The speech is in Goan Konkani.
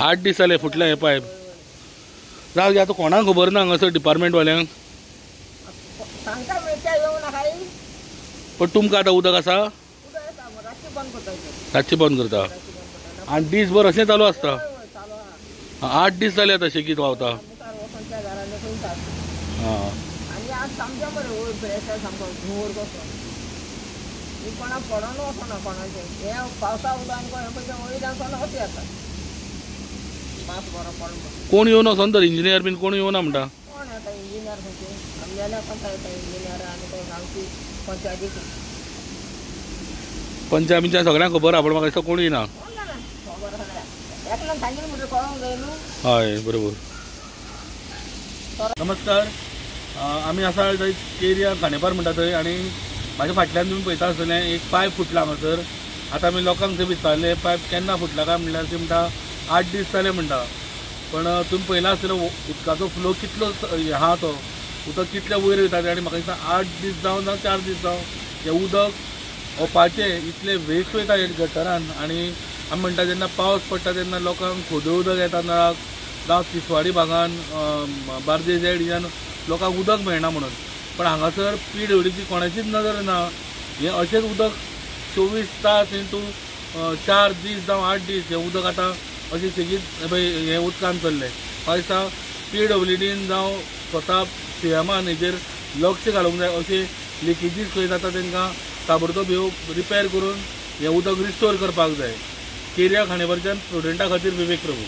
8 दीस जाले फुटलें हें पायप. जावं आतां कोणाक खबर ना हांगासर डिपार्टमेंटवाल्यांक. पण तुमकां आतां उदक आसा? रातचें बंद करता आनी दीसभर अशें चालू आसता. 8 दीस जाले आतां शेगीत व्हांवता. आं, कोण येवन वचोन तर इंजिनियर बीन कोण येवना म्हणटा? पंचा बिंचा सगळ्यांक खबर आहा, पण म्हाका दिसता कोण येना. हय बरोबर. नमस्कार, आमी आसा थंय केरिया खांडेपार म्हणटा थंय, आनी म्हाज्या फाटल्यान तुमी पळयता आसतलें एक पायप फुटला हांगासर. आतां आमी लोकांक थंय विचारलें पायप केन्ना फुटला काय म्हणल्यार ती म्हणटा 8 दीस जाले म्हणटा. पण तुमी पळयलां आसतलें उदकाचो फ्लो कितलो आहा तो, उदक कितलें वयर वयता तें. आनी म्हाका दिसता 8 दीस जावं जावं 4 दीस जावं हें उदक ओपाचें इतलें वेस्ट वयता हे गटरान. आनी आमी म्हणटा जेन्ना पावस पडटा तेन्ना लोकांक खोदूळ उदक येता नळाक, जावं तिसवाडी भागान बार्देस ह्या एरियान लोकांक उदक मेळना म्हणून. पण हांगासर PWDची कोणाचीच नदर ना. हें अशेंच उदक 24 तास इंटू 4 दीस जावं 8 दीस हें उदक आतां अशें सेगीत हें उदकान चल्लें. म्हाका दिसता PWDन जावं स्वता CMAन हेजेर लक्ष घालूंक जाय. अशें लिकेजीस खंय जाता तांकां ताबडतोब ह्यो रिपेर करून हें उदक रिस्टोर करपाक जाय. केरिया खांडेपारच्यान प्रुडंटा खातीर विवेक प्रभू.